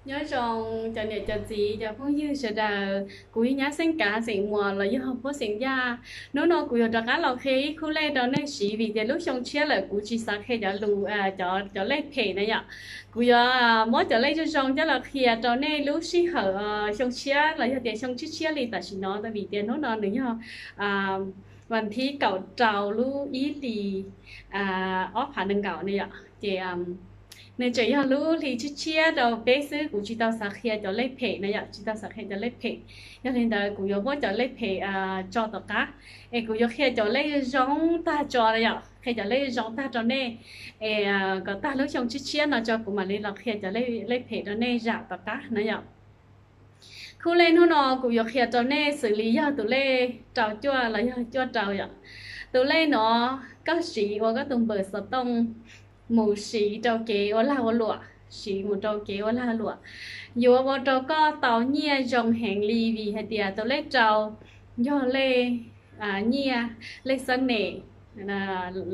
Nyob zoo cov niam cov txiv cov phooj ywg sawv daws, kuv yog Nyab Xeeb Kav xeem Muas los yog Phuab xeem Yaj. Hnub no kuv yuav rov qab los qhia ib khub lej rau nej siv vim tias lub xyoo tshiab lawm kuv tsis xav qhia cov lus, cov lej phem na yom. Kuv yuav muab cov lej zoo zoo coj los qhia rau nej lub sij hawm xyoo tshiab los yog tias xyoo tshiab tshiab li tam sim no, vim tias hnub no nws yog vas thib kaum rau lub ib hlis ob phav nees nkaum na yom. Ces nws tseem yog lub hli tshiab tshiab rau peb xwb, kuv tsis tau xav qhia cov lej phem na yom, tsis tau xav qhia cov lej phem. Yog li ntawd kuv yuav muab cov lej phem tso tom qab, es kuv yuav qhia cov lej zoo tag tso na yom, qhia cov lej zoo tag rau nej, es kom tag lub xyoo tshiab tshiab no tso kuv mam li los qhia cov lej phem rau nej zam tom qab na yom. Khub lej hnub no kuv yuav qhia rau nej xws li yog tus lej rau cuaj los yog cuaj rau yom. Tus lej no koj siv ua koj tus npawb xov tooj mus siv rau kev ua lag ua luam, siv mus rau kev ua lag luam, yuav ua rau koj tau nyiaj zoo heev li vim hais tias tus lej rau yog lej nyiaj, lej xab nem,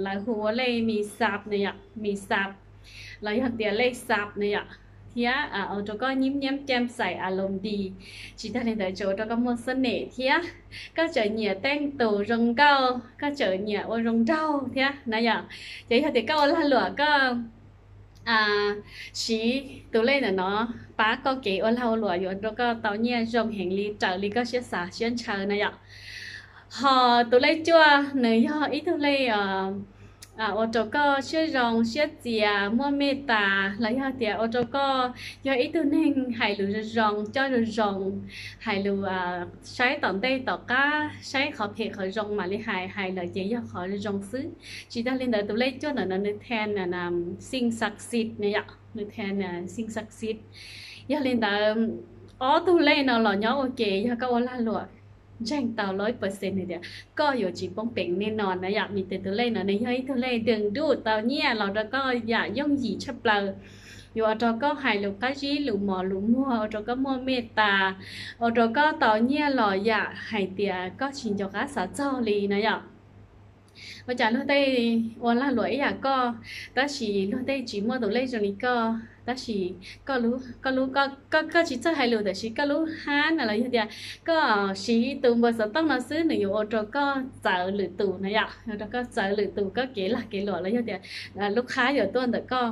lawv hu ua lej mis xav na yom, mis xav los yog tias lej xav na yom, thiab ua rau koj nyiab nyiab cam xais a loos dis. Tsis tag li ntawd tseem ua rau koj muaj xab nem thiab, koj tseem nyiam teej tus zoo nkauj, koj tseem nyiam ua zoo nraug thiab na yom. Ces yog tias koj ua lag luam koj siv tus lej ntawm no pab koj kev ua lag ua luam yuav rau koj tau nyiaj zoo heev li raws li koj siab xav siab ntshaw na yom. Ho tus lej cuaj nws yog ib tug lej ua rau koj siab zoo siab txias muaj mej tas los yog tias ua rau koj yog ib tug neeg hais lus zoo zoo, coj zoo zoo, hais lus saib tom ntej tom qab, saib qhov phem qhov zoo mam li hais, hais lawm ces yog qhov zoo xwb. Tsis tag li ntawd tus lej cuaj ntawm no nws then xeej xav xiv na yom, nws then xeej xav xiv. Yog li ntawd ob tug lej no los nyob ua ke yog koj ua lag luam ntseeg tau loj ib percent hais tias koj yuav tsis poob peev nej no na yom. Vim tias tus lej no nws yog ib tug lej dwm duj tau nyiaj los rau koj yam yooj yim tshaj plaws, yuav ua rau koj hais lus qab zib lus mos lus muag, ua rau koj muaj mej tas, ua rau koj tau nyiaj los yam hais tias koj tsis nco qab xav txog li na yom. Ua cas luag tej ua lag luam ib yam koj, tab sis luag tej tsis muaj tus lej zoo li koj, tab sis koj lub, koj tsis txawj hais lus tab sis koj lub hab na los yog tias koj siv tus npawb xov tooj no xwb nws yuav ua rau koj txawv lwm tus na yom, ua rau koj txawv lwm tus koj kev lag kev luam los yog tias lub qhab yuav tuaj ntawm koj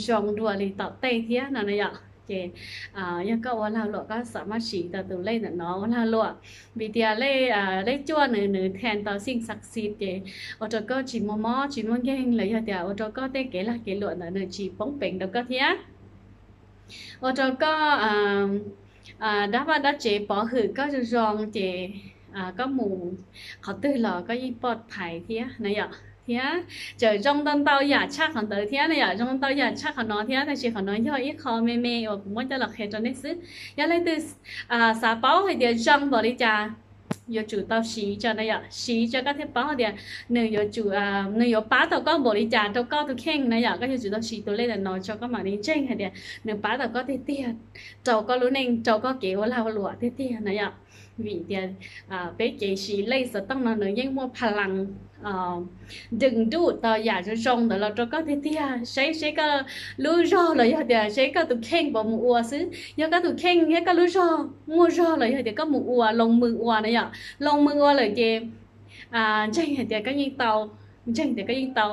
zoo dua li tom tej thiab no na yom. Ces yog koj ua lag luam koj xam maj siv tau tus lej ntawm no ua lag luam, vim tias lej cuaj nws nws then tau xeej xav xiv ces ua rau koj tsis muaj mob tsis muaj nkeeg los yog tias ua rau koj tej kev lag kev luam ntawd nws tsis poob peev rau koj thiab. Ua rau koj dab vaj dab tsev pov hwm koj zoo zoo ces koj mus qhov twg los koj yeej poj phais thiab na yom. Thiab tseem zoo ntau ntau yam tshaj qhov ntawd thiab na yom, zoo ntau yam tshaj qhov no thiab, tab sis qhov no yog ib qho me me uas kuv muab coj los qhia rau nej xwb. Yog leej twg xav paub hais tias zoo npaum li cas, yuav tsum tau siv tso na yom, siv tso koj thiaj paub tias nws yuav tsum, nws yuav pab tau koj npaum li cas rau koj tus kheej na yom. Koj yuav tsum tau siv tus lej ntawm no tso koj mam li ntseeg hais tias nws pab tau koj tiag tiag, rau koj lub neej, rau koj kev ua lag ua luam tiag tiag na yom. Vim tias peb kev siv lej xov tooj no nws yeej muaj pha las dwm duj tau yam zoo zoo ntawd los rau koj tiag tiag, saib seb koj lub zog los yog tias seb koj tus kheej puas mus ua xwb. Yog koj tus kheej thiab koj lub zog muaj zog los yog tias koj mus ua, loos mws ua na yom, loos mws ua lawm ces ntseeg hais tias koj yeej tau, ntseeg tias koj yeej tau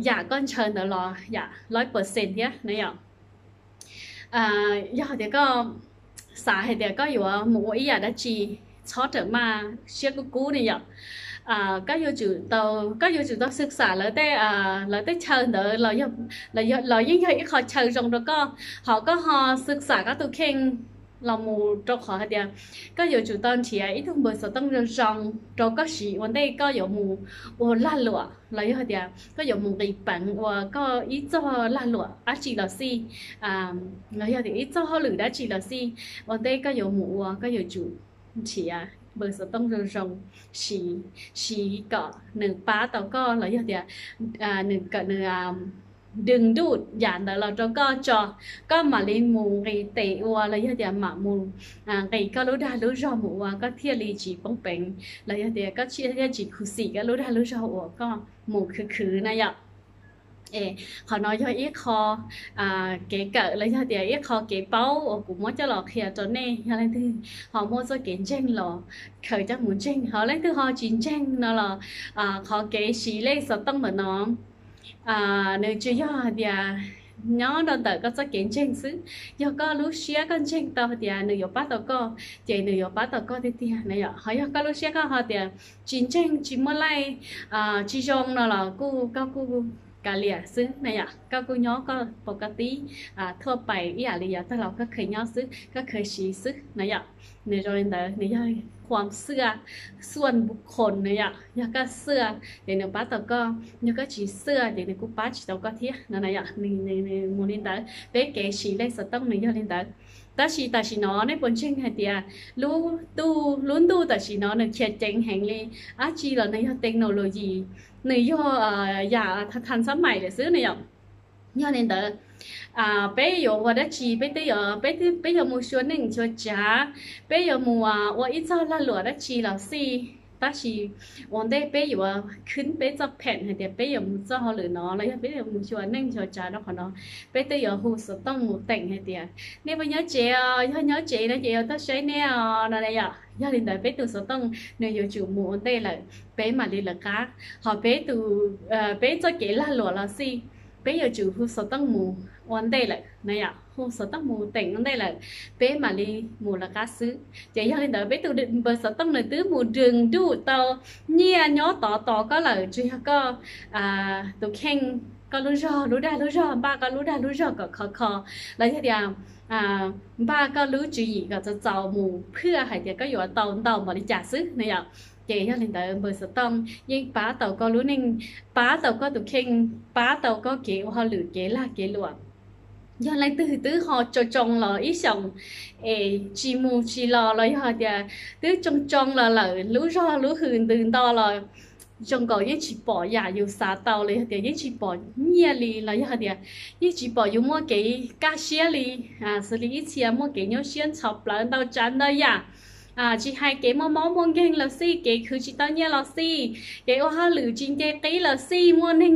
yam koj ntshaw ntawd los yam loj percent thiab na yom. Yog tias koj xav hais tias koj yuav mus ua ib yam dab tsi, txhob rawm maj siab kub kub ne yom. Koj yuav tsum tau, koj yuav tsum tau xwm xam lawv tej, lawv tej chaw ntawd los yeej yog ib qho chaw zoo rau koj, ho koj ho xwm xam koj tus kheej los mus rau qhov hais tias koj yuav tsum tau nrhiav ib tug npawb xov tooj zoo zoo rau koj siv ua ntej koj yuav mus ua lag luam los yog tias koj yuav mus nqis peev ua koj ib txoj lag luam dab tsi los xij, los yog tias ib txoj hauj lwm dab tsi los xij, ua ntej koj yuav mus ua koj yuav tsum nrhiav npawb xov tooj zoo zoo siv, siv kom nws pab tau koj los yog tias nws kom nws dwm duj yam ntawd los rau koj tso, koj mam li mus nqis tes ua los yog tias mam mus nqis koj lub dag lub zog mus ua koj thiaj li tsis poob peev los yog tias koj thiaj tsis khuv xim koj lub dag lub zog uas koj mus khwv khwv na yom. Es qhov no yog ib qho kev kawm los yog tias ib qho kev paub uas kuv muab coj los qhia rau nej. Yog leej twg ho muaj txoj kev ntseeg los khaws coj mus ntseeg, ho leej twg ho tsis ntseeg no los qhov kev siv lej xov tooj ntawm no nws tsis yog hais tias nyob rau ntawm koj txoj kev ntseeg xwb. Yog koj lub siab koj ntseeg tau hais tias nws yuav pab tau koj, ces nws yuav pab tau koj tiag tiag na yom. Ho yog koj lub siab koj ho tias tsis ntseeg, tsis muaj lej, tsis zoo no los kuj koj kuj kav liam xwb na yom. Koj kuj nyob koj pov koj tib thuaj pais ib yam li yav tag los koj kheev nyob xwb, koj kheev siv xwb na yom. Nws zoo li ntawd, nws yog khuam xwaj, xuaj npu khoos na yom. Yog koj xwaj ces nws pab tau koj, yog koj tsis xwaj ces nws kuj pab tsis tau koj thiab no na yom. Nws mus li ntawd, peb kev siv lej xov tooj nws yog li ntawd. Tab sis tam sim no nej puas ntseeg hais tias lub ntuj, lub ntuj tam sim no nws khiav ceev heev li, dab tsi los nws yog technology, nws yog yam tha tha xab maim lawm xwb na yom. Yog li ntawd, peb yuav ua dab tsi, peb twb yuav, peb yuav mus xyuas neej xyuas tsav, peb yuav mus ua ib txoj lag luam dab tsi los xij, tab sis ua ntej peb yuav khwb peb txoj pheem hais tias peb yuav mus txoj hauj lwm no los yog peb yuav mus xyuas neej xyuas tsav rau qhov no, peb twb yuav hu xov tooj mus teem hais tias nej puas nyob tsev os, yog nyob tsev no ces yuav tuaj saib nej os no na yom. Yog li ntawd peb tus xov tooj nws yuav tsum mus ua ntej lawm, peb mam li lawv qab. Ho peb tus, peb txoj kev lag luam los xij, peb yuav tsum hu xov tooj mus ua ntej lawm na yom, hu xov tooj mus teem ua ntej lawm, peb mam li mus lawv qab xwb. Ces yog li ntawd peb tus npawb xov tooj nws twb mus dwm nruj tau nyiaj nyob tod tos koj lawm, tsuas yog koj tus kheej, koj lub zog, lub dag lub zog, npaj koj lub dag lub zog kom khov kho, los yog tias npaj koj lub tswv yim kom txaus txaus mus phwj hais tias koj yuav tau ntau npaum li cas xwb na yom. Ces yog li ntawd npawb xov tooj yeej pab tau koj lub neej, pab tau koj tus kheej, pab tau koj kev ua hauj lwm kev lag kev luam. Yog leej twg twb ho tsoo tsoo los ib xyoos es tsis mus tsis los los yog hais tias twb tsoo tsoo los lawm, lub zog lub hws ntws nto los zoo nkaus yeej tsis pom yam yus xav tau los yog tias yeej tsis pom nyiaj li los yog hais tias yeej tsis pom yus muaj kev kaj siab li, xws li ib txhia muaj kev nyuaj siab ntxhov plawv ntau tsav ntau yam, tsis hais kev muaj mob muaj nkeeg los xij, kev khwv tsis tau nyiaj los xij, kev ua hauj lwm tsis nce qib los xij, muaj neeg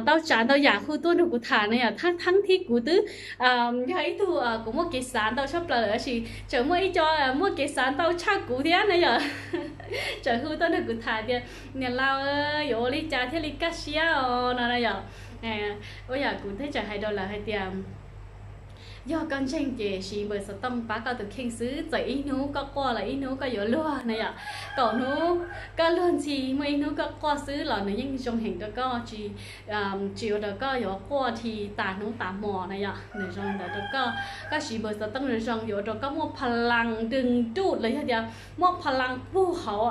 ntau tsav ntau yam hu tuaj nrog kuv tham na yom. Thaab thaab thib kuv twb yog ib tug kuv muaj kev xav ntau tshaj plaws lawm tab sis tseem muaj ib co muaj kev xav ntau tshaj kuv thiab na yom. Tseem hu tuaj nrog kuv tham tias niam laus, yuav ua li cas thiaj li kaj siab os no na yom. Ua yam kuv teb tseem hais rau lawv hais tias yog koj ntseeg ces siv npawb xov tooj pab koj tus kheej xwb, txawm ib hnub koj quaj los ib hnub koj yuav luag na yom. Kaum hnub koj luag ntxhi, muaj ib hnub koj quaj xwb los nws yeej zoo heev rau koj, tsis tsis ua rau koj yuav quaj dhi tas hnub tas hmo na yom. Nws zoo ntawd rau koj, koj siv npawb xov tooj zoo zoo yuav ua rau koj muaj pha laas dwg nruj los yog tias muaj pha laas puag hauv,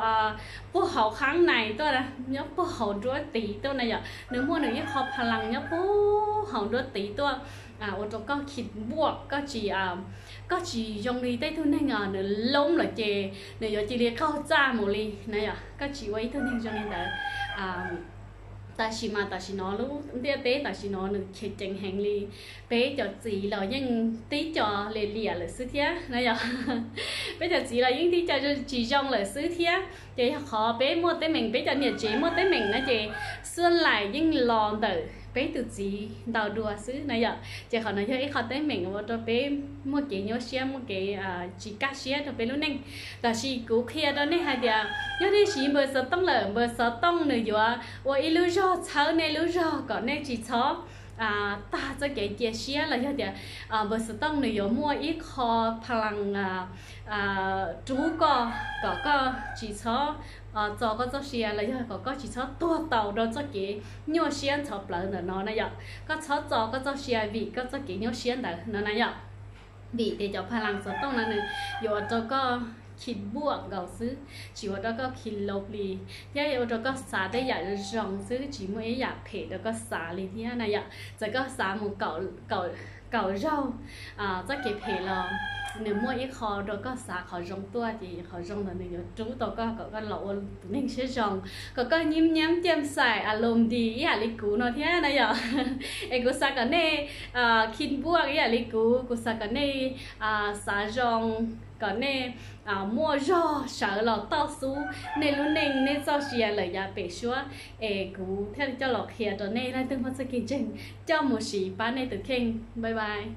puag hauv khaab nais tuaj, nyob puag hauv nruab tiv tuaj na yom. Nws muaj nws ib qho pha laas nyob puag hauv nruab tiv tuaj, ua rau koj khib npuaj, koj tsis koj tsis zoo li tej tug neeg nws loob lawm ces nws yuav cia li qaug txaj mus li na yom. Koj tsis ua ib tug neeg zoo li ntawd. Tab sis mas tam sim no lub ntiaj teb tam sim no nws khiav ceev heev li. Peb cov txiv los yeej tib co liam liam lawm xwb thiab na yom. Peb cov txiv los yeej tib co tsis zoo lawm xwb thiab. Ces yog qhov peb muaj teeb meem, peb cov niam tsev muaj teeb meem na ces xuaj laim yeej los ntawm peb tus txiv ntau dua xwb na yom. Ces qhov no yog ib qho teeb meem ua rau peb muaj kev nyuaj siab, muaj kev tsis kaj siab rau peb lub neej. Tab sis kuv qhia rau nej hais tias yog nej siv npawb xov tooj lawm, npawb xov tooj nws yuav ua ib lub zog txhawb nej lub zog kom nej tsis txhob tag txoj kev cia siab los yog tias npawb xov tooj nws yuav muaj ib qho pha laas rub koj kom koj tsis txhob txo koj txoj sia los yog kom koj tsis txhob tuag tau rau txoj kev nyuaj siab ntxhov plawv ntawm no na yom. Koj txhob txo koj txoj sia vim koj txoj kev nyuaj siab ntawd no na yom. Vim tias cov pha laas xov tooj no nws yuav ua rau koj khib npuaj nkaus xwb, tsis ua rau koj khib loj li, thiab yuav ua rau koj xav tej yam zoo xwb, tsis muaj ib yam phem rau koj xav li thiab na yom. Txawm koj xav mus kaum, kaum kaum zaug txoj kev phem los nws muaj ib qho rau koj xav qhov zoo tuaj, ces qhov zoo ntawd nws yuav rub tau koj kom koj los ua tus neeg siab zoo, kom koj nyib nyab cem xais a lom nti ib yam li kuv no thiab na yom. Es kuv xav kom nej khib npuaj ib yam li kuv, kuv xav kom nej xav zoo, kom nej muaj zog sawv los toj xub nej lub neej nej txoj sia lawm yav pem suab. Es kuv thiaj li coj los qhia rau nej leej twg muaj txoj kev ntseeg coj mus siv pab nej tus kheej. Bye bye.